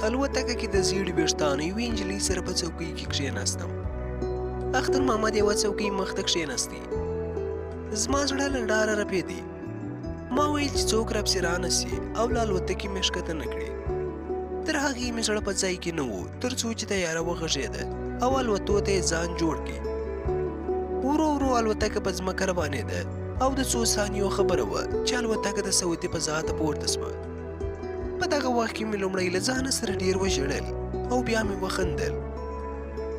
الوتکه کې د زیړ ویښتانو یوې نجلۍ سره په څوکۍ کې کښېناستم. اختر محمد یوه څوکۍ مخته کښېناستی. زما زړه له ډاره رپېدی. ما ویل چې څوک راپسې رانه سي او له الوتکې مې ښکته نه کړي. تر هغې مې زړه په ځای کې نه و تر څو چې طیاره وغږېده او الوتو ته یې ځان جوړ کړي. ورو ورو الوتکه په ځمکه روانېده او د څو ثانیو خبره وه چې الوتکه د سعودي فضا ته پورته شوه. په دغه وخت کې مې لومړی له ځانه سره ډېر وژړل او بیا مې وخندل.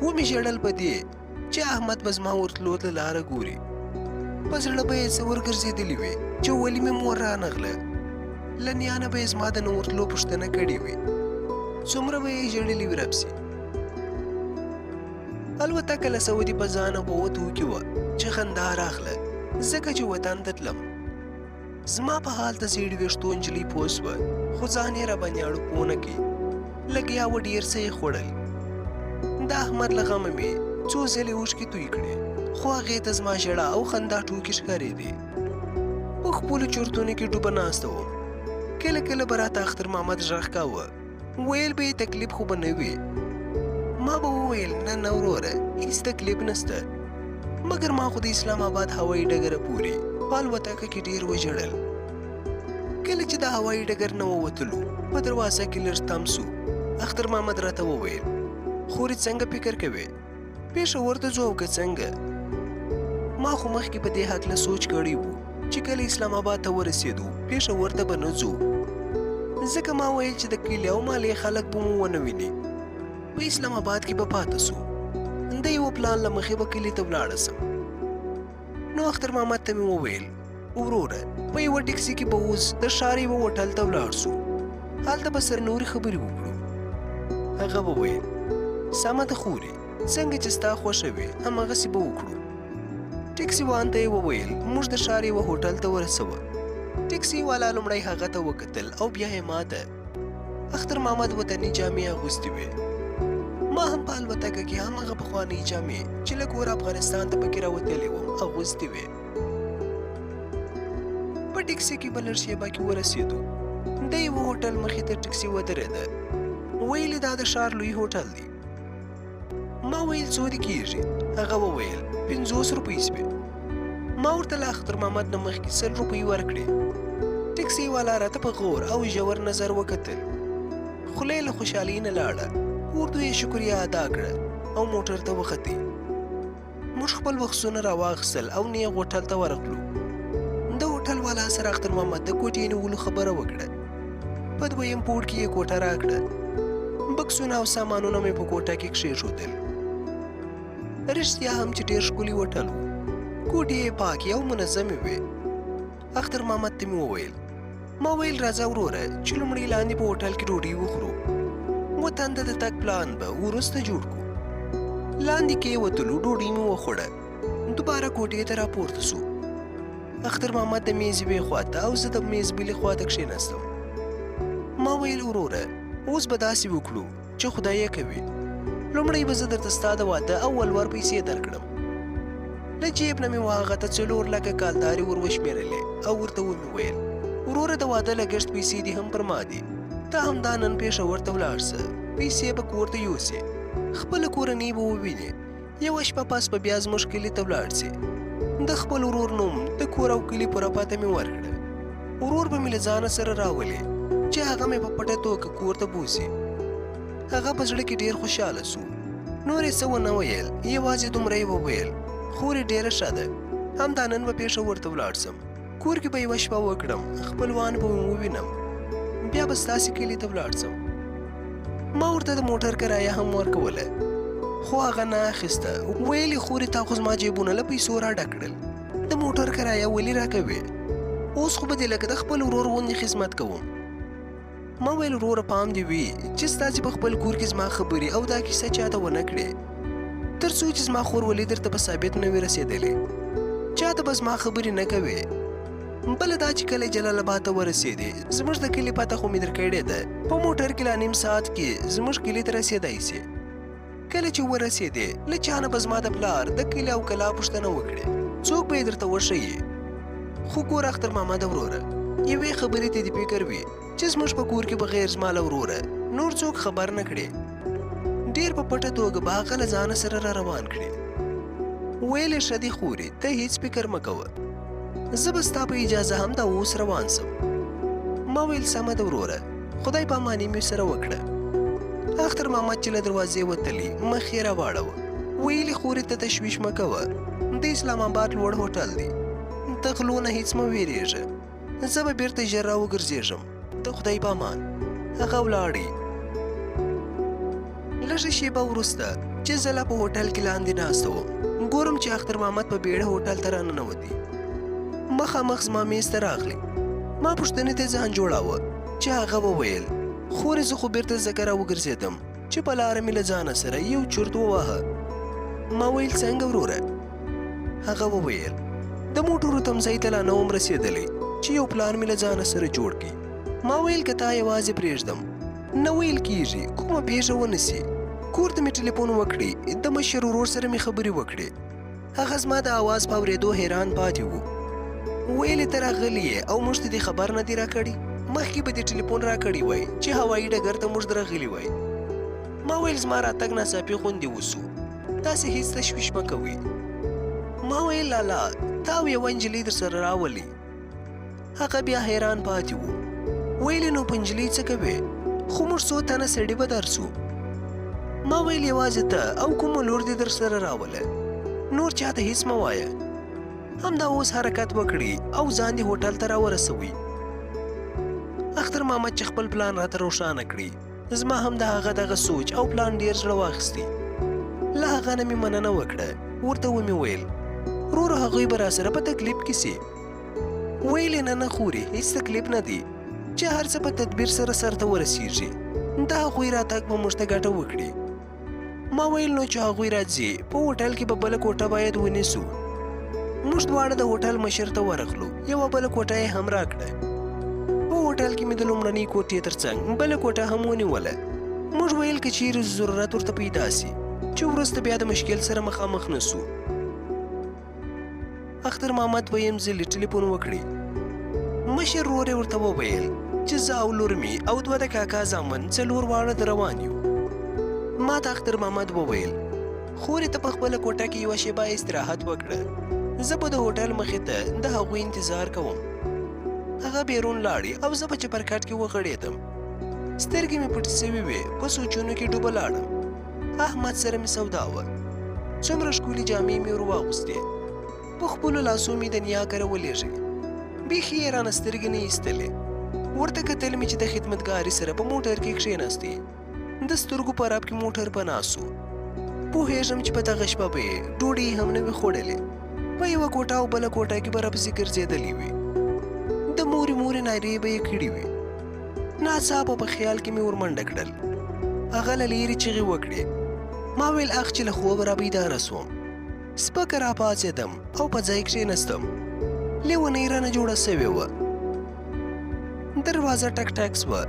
ومې ژړل په دې چې احمد به زما ورتلو ته لاره ګوري، په زړه به یې څه ورګرځېدلي وي چې ولې مې مور رانغله. له نیا نه به یې زما د نه ورتلو پوښتنه کړې وي، څومره به یې ژړلي وي راپسې. الوتکه له سعودي په ځانه په وتو کې وه چې خندا راغله، ځکه چې وطن ته تلم. زما په حال د زیړ ویښتو نجلۍ پوه شوه، خو ځان یې راباندې اړو پوه نه کړي. لګیا وه ډېر څه یې خوړل. د احمد له غمه مې څو ځلې اوښکې توی کړې، خو هغې ته زما ژړا او خندا ټوکې ښکارېدې. په خپلو چورتونو کې ډوبه ناسته وم. کله کله به راته اختر محمد غږ کاوه، ویل به یې تکلیف خو به نه وي. ما به وویل نه نه وروره، هیڅ تکلیف نشته. مګر ما خو د اسلام آباد هوایي ډګره پورې په الوتکه کې ډېر وژړل. کله چې د هوایي ډګر نه ووتلو، په دروازه کې لږ تم سو. اختر محمد راته وویل، خورې څنګه فکر کوې، پېښور ته ځو او که څنګه؟ ما خو مخکې په دې هکله سوچ کړی و چې کله اسلام آباد ته ورسېدو پېښور ته به نه ځو، ځکه ما ویل چې د کلي او مالې خلک به مو ونه ویني، په اسلام آباد کې به پاته سو. د یوه پلان له مخې به کلي ته ولاړه سم. نو اختر محمد ته مې وویل، وروره په یوه ټکسي کې به اوس د ښار یوه هوټل ته ولاړ سو، هلته به سره نورې خبرې وکړو. هغه وویل، سمه ده خورې، څنګه چې ستا خوښه وي هماغسې به وکړو. ټکسي وان ته یې وویل، موږ د ښار یوه هوټل ته ورسوه. ټکسي والا لومړی هغه ته وکتل او بیا یې ما ته. اختر محمد وطني جامې اغوستې وې. ما هم په الوتکه کې هماغه پخوانۍ جامې چې له کوره افغانستان ته پکې راوتلې وم اغوستې وې. په ټکسي کې به لږ شېبه کې ورسېدو. د یوه هوټل مخې ته ټکسي ودرېده. ویل دا د ښار لوی هوټل دی. ما ویل څو دې کېږي؟ هغه وویل 50 روپۍ شوې. ما ورته له اختر محمد نه مخکې 100 روپۍ ورکړې. ټکسي والا راته په غور او ژور نظر وکتل. خوله یې له خوشحالۍ نه لاړه. اردو یې شکریه ادا کړه او موټر ته وختی. موږ خپل بکسونه راواخیستل او نیغ هوټل ته ورغلو. د هوټل والا سره اختر محمد د کوټې نیولو خبره وکړه. په دویم پوړ کې یې کوټه راکړه. بکسونه او سامانونه مې په کوټه کې کښېښودل. رښتیا هم چې ډېر ښکلی هوټل و. کوټې یې پاکې او منظمې وې. اختر محمد ته مې وویل، ما ویل راځه وروره چې لومړی لاندې په هوټل کې ډوډۍ وخورو، وطن ته د تګ پلان به وروسته جوړ کړو. لاندې کېوتلو، ډوډۍ مې وخوړه، دوباره کوټې ته راپورته سو. اختر محمد د میز یوې خواته او زه د میز بلې خواته کښېناستم. ما ویل وروره اوس به داسې وکړو چې خدای یې کوي، لومړی به زه درته ستا د واده او ولور پیسې درکړم. له جیب نه مې هغه ته 4 لکه کالدارې ور وشمېرلې او ورته ومې ویل، وروره د واده لګښت پیسې دې هم پر ما دي، ته همدا نن پېښور ته ولاړ سه، پیسې به کور ته یوسې، خپله کورنۍ به ووینې، یوه شپه پس به بیا زموږ کلي ته ولاړ سې. د خپل ورور نوم د کور او کلي پوره پته مې ورکړه. ورور به مې له ځانه سره راولي چې هغه مې په پټه توګه کور ته بوځي. هغه په زړه کې ډېر خوشحاله سو. نور یې څه ونه ویل، یوازې دومره یې وویل، خورې ډېره ښه ده، همدا نن به پېښور ته ولاړ سم، کور کې به یوه شپه وکړم، خپلوان به مې ووینم، بیا به ستاسې کلي ته ولاړ سم. ما ورته د موټر کرایه هم ورکوله، خو هغه نه اخیسته. ویل یې خورې تا خو زما جیبونه له پیسو را ډک کړل، د موټر کرایه ولې راکوې؟ اوس خو به دې لکه د خپل ورور غوندې خدمت کوم. ما ویل وروره پام دې وي چې ستاسې په خپل کور کې زما خبرې او دا کیسه چاته ونه کړې، تر څو چې زما خور ولې درته په ثابت نه وي رسېدلې، چاته به زما خبرې نه کوې. بله دا چې کله جلال آباد ته ورسېدې، زموږ د کلي پته خو مې درکړې ده، په موټر کې لا نیم ساعت کې زموږ کلي ته رسېدای سې. کله چې ورسېدې، له چا نه به زما د پلار د کلي او کلا پوښتنه وکړې، څوک به یې درته وښیي. خو ګوره اختر محمده وروره، یوې خبرې ته دې فکر وي چې زموږ په کور کې بغیر زما له وروره نور څوک خبر نه کړې. ډېر په پټه توګه به هغه له ځانه سره را روان کړې. ویل یې ښه دي خورې، ته هیڅ فکر مه کوه. زه به ستا په اجازه همدا اوس روان سم. ما ویل سمه ده وروره، خدای پاماني مې سره وکړه. اختر محمد چې له دروازې وتلی، مخ یې راواړوه. ویلي خورې ته تشویش مه کوه، د اسلام آباد لوړ هوټل دی، د غلو نه هیڅ مه ویرېږه. زه به بیرته ژر راوګرځېږم، د خدای په امان. هغه ولاړی. لږه شېبه وروسته چې زه لا په هوټل کې لاندې ناسته وم، ګورم چې اختر محمد په بیړه هوټل ته راننوتی. مخامخ زما میز ته راغلی. ما پوښتنې ته ځان جوړاوه چې هغه وویل، خورې زه خو بیرته ځکه راوګرځېدم چې په لاره مې له ځانه سره یو چورت وواهه. ما ویل څنګه وروره؟ هغه وویل، د موټرو تمځای ته لا نه وم رسېدلی چې یو پلان مې له ځانه سره جوړ کړي. ما ویل که تا یوازې پرېږدم نه ویل کېږي کومه پېښه ونه سي. کور ته مې ټلیفون وکړي، د مشر ورور سره مې خبرې وکړې. هغه زما د اواز په اورېدو حیران پاتې و. ویل یې ته راغلی یې او موږ ته دې خبر نه دی راکړی؟ مخکې به دې ټلیفون راکړی وای چې هوایي ډګر ته موږ درغلي وای. ما ویل زما راتګ ناڅاپي غوندې وسو، تاسې هیڅ تشویش مه کوئ. ما ویل لالا تا او یوه نجلۍ درسره راولئ. هغه بیا حیران پاتې و. ویل یې نو په نجلۍ څه کوې؟ خو موږ څو تنه سړي به درسو. ما ویل یوازې ته او کومه لور دې درسره راوله، نور چاته هیڅ مه وایه. همدا اوس حرکت وکړي او ځان دې هوټل ته راورسوي. اختر محمد چې خپل پلان راته روښانه کړي، زما هم د هغه دغه سوچ او پلان ډېر زړه واخیستی. له هغه نه مې مننه وکړه، ورته ومې ویل وروره هغوی به راسره په تکلیف کې سي. ویل یې نه نه خورې، هیڅ تکلیف نه دی، چې هر څه په تدبیر سره سرته ورسیږي، د هغوی راتګ به موږ ته ګټه وکړي. ما ویل نو چې هغوی راځي په هوټل کې به بله کوټه باید ونیسو. موږ دواړه د هوټل مشر ته ورغلو، یوه بله کوټه یې هم راکړه. په هوټل کې مې د لومړنۍ کوټې ترڅنګ بله کوټه هم ونیوله. موږ ویل که چیرې ضرورت ورته پیدا سي چې وروسته بیا د مشکل سره مخامخ نه سو. اختر محمد دویم ځل ټلیفون وکړي. مشر ورور یې ورته وویل چې زه او لور مې او دوه د کاکا زامن څلور واړه د روان یو. ما ته اختر محمد وویل خورې ته په خپله کوټه کې یوه شېبه استراحت وکړه، زه به د هوټل مخې ته د هغوی انتظار کوم. هغه بیرون لاړې او زه په چپرکټ کې وغړېدم. سترګې مې پټې سوې وې، په سوچونو کې ډوبه لاړم. احمد سره مې سودا وه، څومره ښکلې جامې مې ور واغوستې، په خپلو لاسو مې د نیا کره ولېږلې، بیخي یې رانه سترګې نه ایستلې. ورته کتل مې چې د خدمتګارې سره په موټر کې کښېناستې، د سترګو په رپ کې موټر پناه سو. پوهېږم چې په دغه شپه به یې ډوډۍ هم نه وي خوړلې، په یوه کوټه او بله کوټه کې به راپسې ګرځېدلې وي، د مورې مورې نارې به یې کړې وي. ناڅاپه په خیال کې مې ورمنډه کړل. هغه له لیرې چیغې وکړې. ما ویل اخ چې له خوبه رابیداره سوم. سپکه راپاڅېدم او په ځای کښېناستم. لیونۍ رانه جوړه سوې وه. دروازه ټک ټک سوه.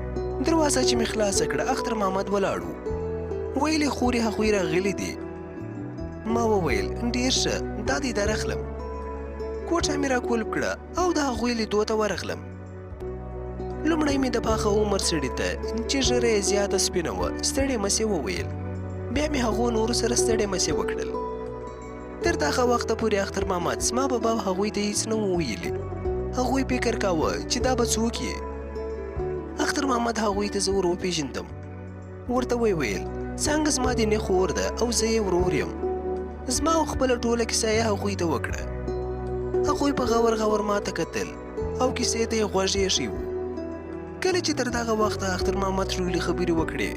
دروازه چې مې خلاصه کړه، اختر محمد ولاړ و. ویل یې خورې هغوی راغلي دي. ما وویل ډېر ښه، دا دی درغلم. کوټه مې راکولپ کړه او د هغوی لیدو ته ورغلم. لومړی مې د پاخه عمر سړي ته چې ږیره یې زیاته سپینه وه ستړې مسې وویل. بیا مې هغو نورو سره ستړې مسې وکړل. تر دغه وخته پورې اختر محمد زما په باب هغوی ته هیڅ نه وو ویلي. هغوی فکر کاوه چې دا به څوک یې. اختر محمد هغوی ته زه ور وپېژندم. ورته ویې ویل څنګه زما دیني خور ده او زه یې ورور یم. زما او خپله ټوله کیسه یې هغوی ته وکړه. هغوی په غور غور ما ته کتل او کیسې ته یې غوږ ایښی و. کله چې تر دغه وخته اختر محمد ټولې خبرې وکړې،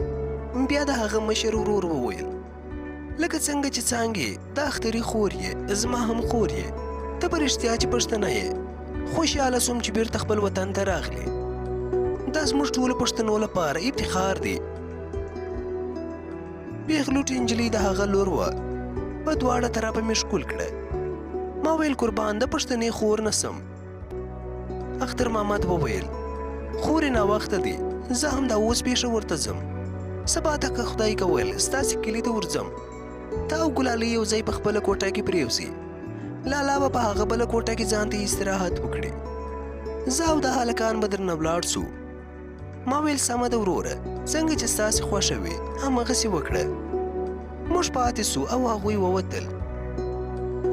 بیا د هغه مشر ورور وویل لکه څنګه چې څانګې د اختري خور یې، زما هم خور یې، ته په رښتیا چې پښتنه یې. خوشحاله سوم چې بیرته خپل وطن ته راغلې. دا زموږ ټولو پښتنو لپاره افتخار دی. پیغلوټې نجلۍ د هغه لور وه. په دواړه طرفه مې ښکل کړه. ما ویل قربان د پښتنې خور نه سم. اختر محمد وویل خورې ناوخته دی، زه همدا اوس پېښور ته ځم. سبا ته که خدای کول ستاسې کلي ته ورځم. تا او ګلالۍ یو ځای په خپله کوټه کې پرېوځي. لالا به په هغه بله کوټه کې ځان ته استراحت وکړي. زه او دا هلکان به درنه ولاړ سو. ما ویل سمه ده وروره، څنګه چې ستاسې خوښه وي همغسې وکړه. موږ پاتې سو او هغوی ووتل.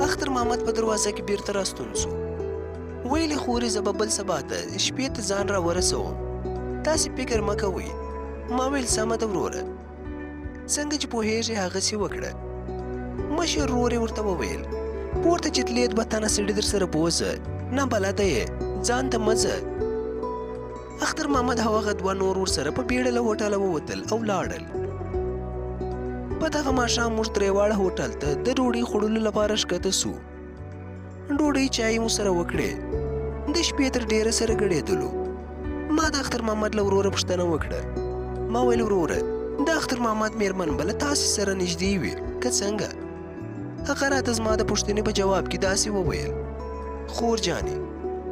اختر محمد په دروازه کې بیرته راستون سو. ویلې خورې زه به بل سبا ته شپې ته ځان را ورسوم، تاسې فکر مه کوئ. ما ویل سمه ده وروره، څنګه چې پوهېږې هغسې وکړه. مشر ورور یې ورته وویل پورته چې تلې دوه تنه سړي در سره بوځه، نه بلده یې، ځان ته مه ځه. اختر محمد او هغه دوه نور ورسره په بیړه له هوټله ووتل او لاړل. په دغه ماښام موږ درېواړه هوټل ته د ډوډۍ خوړلو لپاره ښکته سو. ډوډۍ چای مو سره وکړې، د شپې تر ډېره سره ګړېدلو. ما د اختر محمد له وروره پوښتنه وکړه. ما ویل وروره د اختر محمد میرمن به له تاسې سره نږدې وي که څنګه؟ هغه راته زما د پوښتنې په جواب کې داسې وویل خور جانې،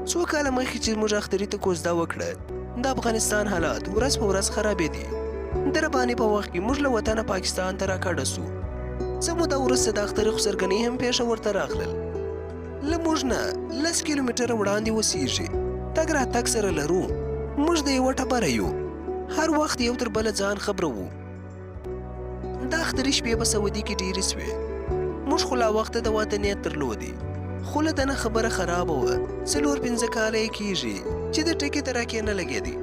څو کاله مخکې چې موږ اختري ته کوزده وکړه، د افغانستان حالات ورځ په ورځ خرابېدې. د رباني په وخت کې موږ له وطنه پاکستان ته راکډه سو. څه موده وروسته د اختري خسرګنۍ هم پېښور ته راغلل. له موږ نه 10 کیلومتره وړاندې اوسېږي. تګ راتګ سره لرو. موږ د یوه ټبره یو، هر وخت یو تر بله ځان خبروو. د اختري شپې په سعودي کې ډېرې سوې. موږ خو لا وخته د واده نیت درلودی، خو له دنه خبره خرابه وه. 4-5 کاله یې کېږي چې د ټکي تراکې نه لګېدی.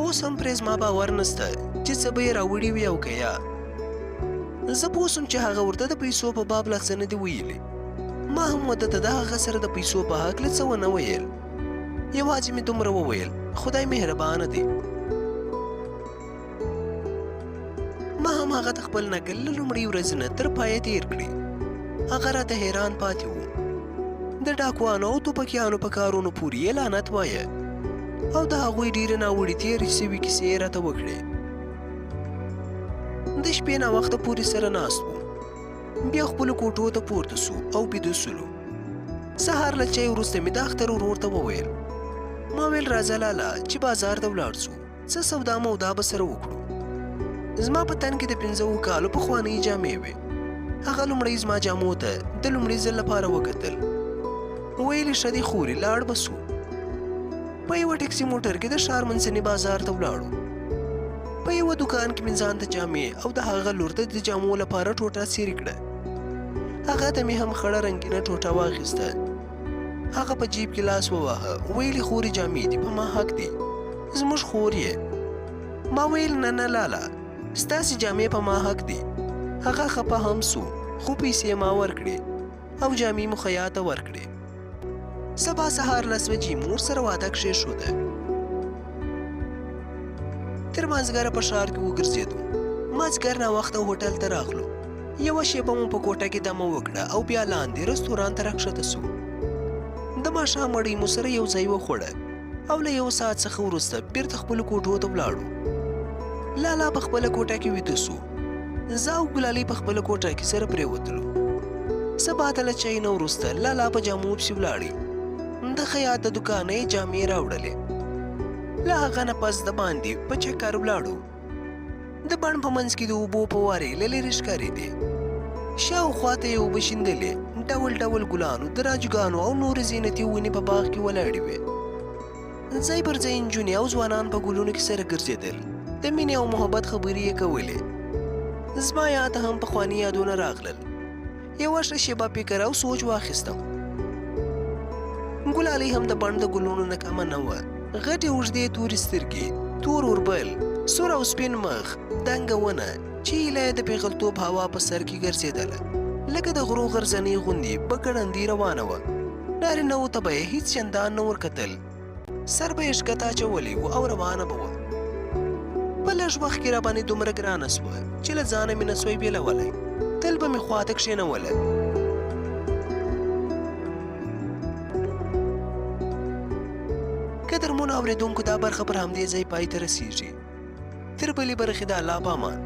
اوس هم پرې زما باور نسته چې څه به یې راوړي وي او که یا. زه پوه سوم چې هغه ورته د پیسو په باب لا څه نه دي ویلي. ما هم واده ته د هغه سره د پیسو په هکله څه ونه ویل، یوازې مې دومره وویل خدای مهربانه دی. ما هم هغه ته خپل نکل له لومړۍ ورځې نه تر پایه تېر کړي. هغه راته حیران پاتې و. د ډاکوانو او توپکیانو په کارونو پورې یې لعنت وایه او د هغوی ډېرې ناوړې تېرې سوې کیسې یې راته وکړې. د شپې ناوخته پورې سره ناست وو، بیا خپلو کوټو ته پورته سو او بیده سولو. سهار له چای وروسته مې د اختر ورور ته وویل، ما ویل راځه لالا چې بازار ته ولاړ سو، څه سودا مودا به سره وکړو. زما په تن کې د 5 کالو پخوانۍ جامې وې. هغه لومړی زما جامو ته د لومړي ځل لپاره وکتل. ویل یې ښه دی خورې، لاړ به سو. په یوه ټکسي موټر کې د ښار منځني بازار ته ولاړو. په یوه دوکان کې مې ځان ته جامې او د هغه لور ته د جامو لپاره ټوټه څیرې کړه. هغه ته مې هم خړه رنګینه ټوټه واخیسته. هغه په جیب کې لاس وواهه، ویل یې خورې جامې دي په ما حق دي، زموږ خور یې. ما ویل نه نه لالا، ستاسې جامې په ما حق دي. هغه خپه هم سو، خو پیسې ما ورکړې او جامې مو خیاط ته ورکړې. سبا سهار 10 بجې مو ورسره واده کښېښوده. تر مازدیګره په ښار کې وګرځېدو. مازدیګر ناوخته هوټل ته راغلو. یوه شېبه مو په کوټه کې دمه وکړه او بیا لاندې رستوران ته راکښته سو. د ماښام مړۍ مو سره یو ځای وخوړه او له یو ساعت څخه وروسته بیرته خپلو کوټو ته ولاړو. لالا په خپله کوټه کې ویده سو. زه او ګلالۍ په خپله کوټه کې سره پرېوتلو. سبا ته له چای نه وروسته لالا په جامو پسې ولاړې. د خیاط د دوکانه یې جامې راوړلې. له هغه نه پس د باندې په چکر ولاړو. د بڼ په منځ کې د اوبو فوارې له لرې ښکارېدې. شاوخوا ته یې اوبه شیندلې. ډول ډول ګلانو، د راجګانو او نورې زینتي ونې په باغ کې ولاړې وې. ځای پر ځای نجونې او ځوانان په ګلونو کې سره ګرځېدل. د مینې او محبت خبرې یې کولې. زما یاد هم پخواني یادونه راغلل. یوه ښه شېبه فکر او سوچ واخیستم. ګلالۍ هم د بڼ د ګلونو نه کمه نه وه. غټې اوږدې تورې سترګې، تور اوربل، سور او سپین مخ، دنګه ونه چې ایله یې د پېغلتوب هوا په سر کې ګرځېدله، لکه د غرو غرځنۍ غوندې په ګړندۍ روانه وه. نارینه وو ته به یې هیڅ چندان نه ورکتل، سر به یې ښکته اچولی و او روانه به وه. په لږ وخت کې راباندې دومره ګرانه سوه چې له ځانه مې نه سوی بېلولی. تل به مې خواته کښېنوله. قدرمنو اورېدونکو، دا برخه پر همدې ځای پای ته رسېږي. تر بلې برخې د الله په امان.